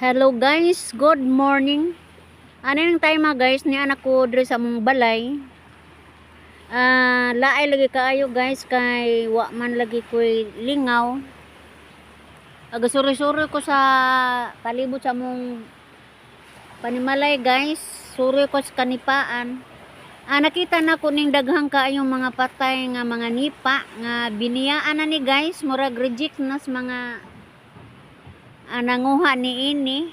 Hello guys, good morning. Ano yung time mga guys, ni anak ko diri sa among balay. Laay lagi kaayo guys kay wa man lagi ko'y lingaw. Aga suri-suri ko sa palibot sa among panimalay guys. Suri ko sa kanipaan. Nakita na ko ning daghang kaayong mga patay nga mga nipa nga biniyaan na ni guys, murag reject na sa mga nanguha ni ini.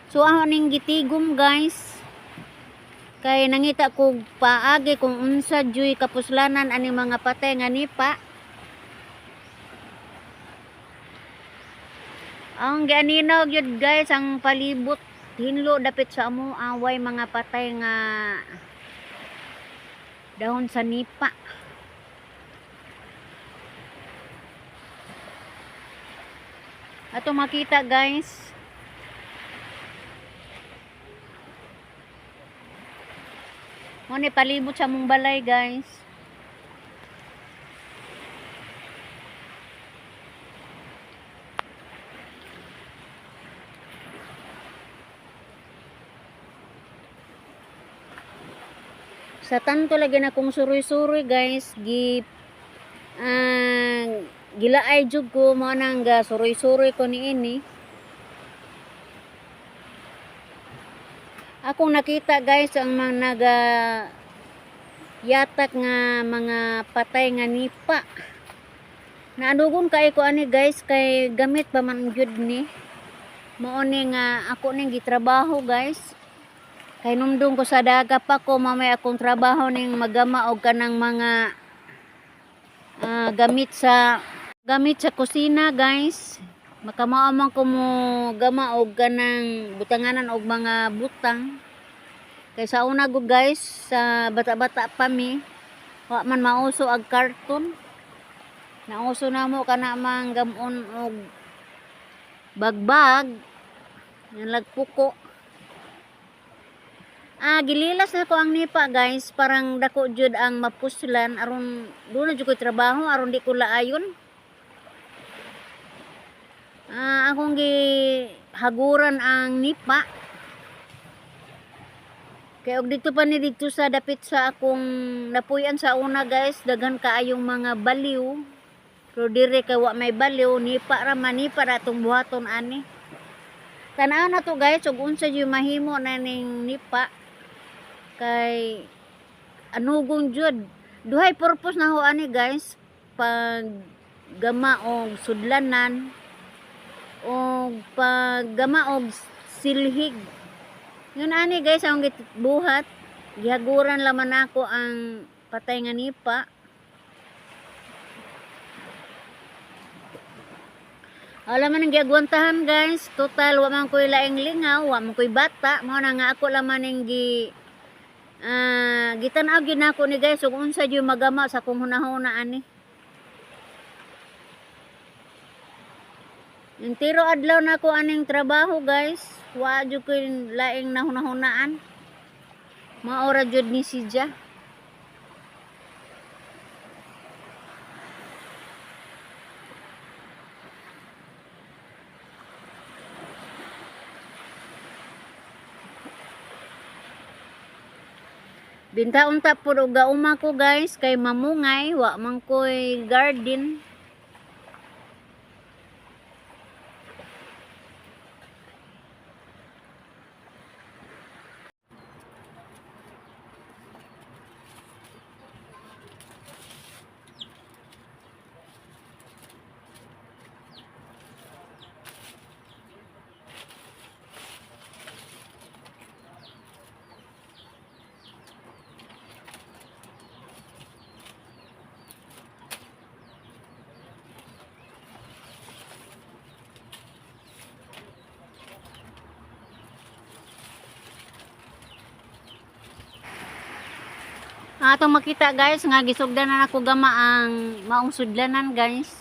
So ako ning gitigom guys. Kay nangita ko paagi kung unsa juy kapuslanan ani mga patay nga nipa. Ang gianinaw gyud guys ang palibot hinlo dapit sa amo away mga patay nga dahon sa nipa. Ato makita guys. Mo ni palibot sa among balay guys. Sa tanto lagi na kong suroy-suroy guys, gi gilaay jud ko mo nang ga suroy-suroy ko niini. Akong nakita guys ang mga naga yatak nga mga patay nga nipa. Naanugon kay ko ani guys kay gamit pa man gyud ni. Mao ni nga ako ning gitrabaho guys. Kay numdum ko sa daga pa ko mamay akong trabaho ning magama og kanang mga gamit sa kusina guys. Makamao man ko mo gama og kanang butanganan og mga butang. Kay sa una go guys, sa bata-bata pa mi, wa man mauso ag karton. Nauso na mo kana mang gamon og bagbag, yan lagpuko. Gililas na ko ang nipa guys, parang dako jud ang mapuslan aron doon na jud ko trabaho aron di ko laayon. Akong gihaguran ang nipa. Kay og dito pa ni dito sa dapit sa akong napuy-an sa una guys, daghan kaayong mga baliw. Pero dire kay wa may baliw, nipa ra man, nipa ra atong buhaton ani. Tan-aw na to guys, ug unsa jud mahimo na ning nipa kay anugong jud. Duhay purpose na ho ani guys, pag gama og sudlanan og pag gama og silhig. Yun ani guys ang buhat, gihaguran laman nako ang patay nga nipa. Wala man ang giagwantahan guys, total wa man ko'y laing lingaw, wa man ko'y bata, mao na nga ako laman ning gitan-aw gyud nako ni guys ug unsa gyud magama sa akong hunahuna ani. Entero adlaw nako aning trabaho guys, wa jud ko'y laing nahunahunaan. Mao ra jud ni siya. Binta unta pud og gauma ko guys kay mamungay, wa man ko'y garden. Atong makita guys nga gisugdan na nako gama ang maong sudlanan guys.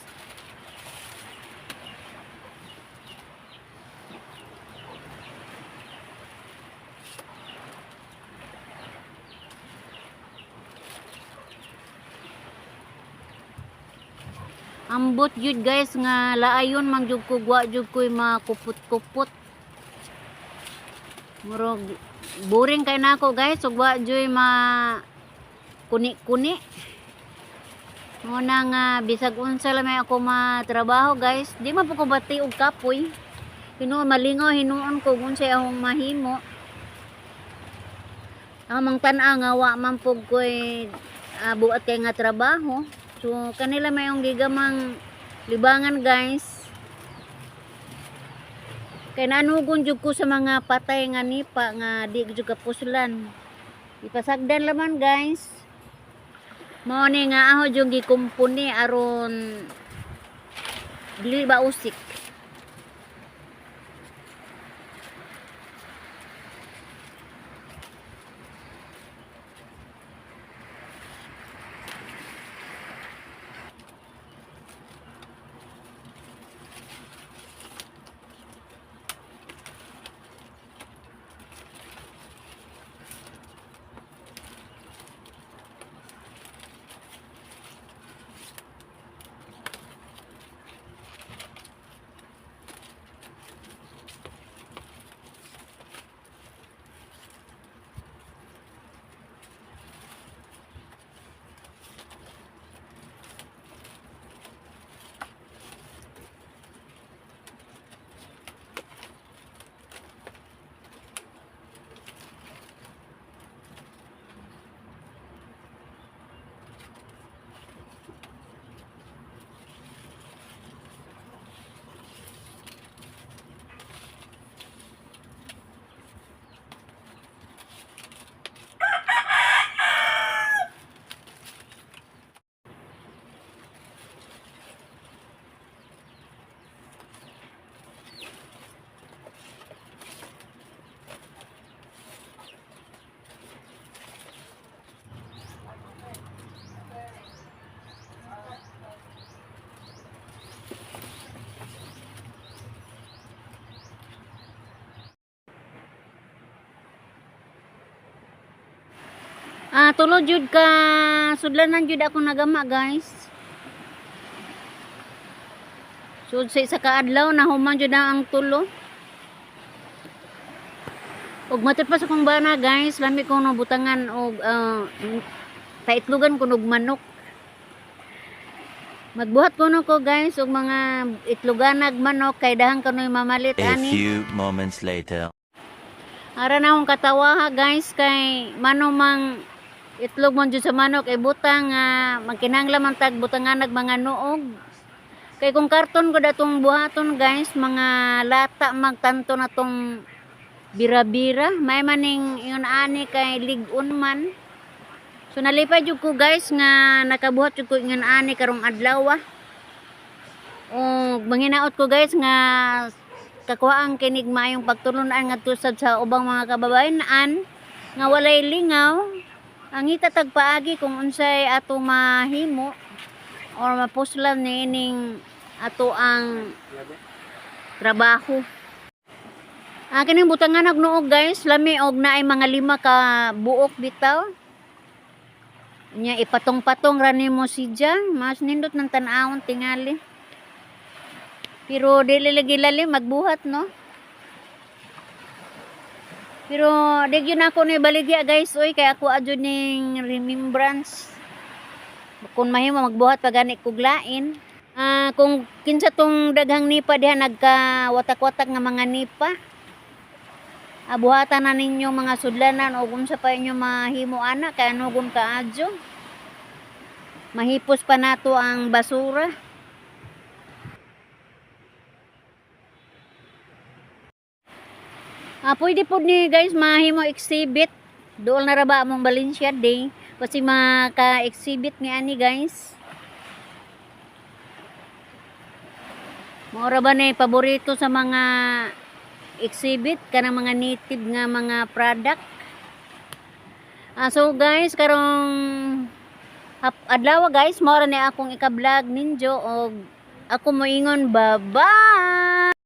Ambot jud guys nga laayon man jud ko, wa jud ko'y makupot-kupot. Murog boring kay nako, guys, ug wa joy ma kuni-kuni. Mao na nga bisag unsa lang may ako matrabaho, guys, di man po ko bati og kapoy. Hinuon malingaw hinuon ko kung unsay akong mahimo. Ang mang tan-aw nga wa man pud ko'y buot kay nga trabaho. So kanila mayong gigamang libangan, guys. Kay nanugon jud ko sa mga patay nga nipa nga di jud kapuslan. Ipasagdan laman, guys. Mao ni nga aho jud gikumpuni aron dili ba usik. Tulo jud ka sudlanan jud ako nagama, guys. So sa isa ka adlaw nahuman jud na ang tulo. Ug matud pa sa akong bana, guys, lami ko no butangan og paitlogan ko og manok. Magbuhat kuno ko, guys, og mga itloganag manok kay dahang kanoy mamalit A ani. Few moments later. Ara na akong katawa ha, guys, kay manumang itlog man jud sa manok ibutang nga magkinahanglan man tag butanganag mga nuog. Kay kung karton ko datong buhaton, guys, mga lata magtanto na tong bira-bira. May maning ingon ani kay lig-on man. So nalipay jud ko, guys, nga nakabuhat jud ko ingon ani karong adlaw. O manginaot ko, guys, nga kakuhaan kinig maayong pagtulunan ngadto sad sa ubang mga kababayan nga walay lingaw ang itatag paagi kung unsay ato mahimo or mapuslan niining ato ang trabaho. Kining butangan og nuog, guys, lami og naay mga lima ka buok bitaw. Nya ipatong-patong ra nimo siya, mas nindot ng tan-awon tingali. Pero dili lagi lalim magbuhat, no. Pero di gyud ako ni baligya, guys, oy, kay ako adyo ning remembrance. Kung mahimo magbuhat pa gani kog lain. Kung kinsa tong daghang nipa diha nagka watak-watak nga mga nipa. Buhatan na ninyo mga sudlanan o unsa pa inyo mahimo ana kay anugon kaadyo. Mahipos pa nato ang basura. Pwede po ni, guys, mahimo exhibit. Dool na ra ba among Valencia Day kasi maka-exhibit ni ani, guys. Mao ra ba ni paborito sa mga exhibit kanang mga native nga mga product. So guys, karong adlaw, guys, mao ra ni akong ika-vlog ninyo og ako moingon, bye-bye.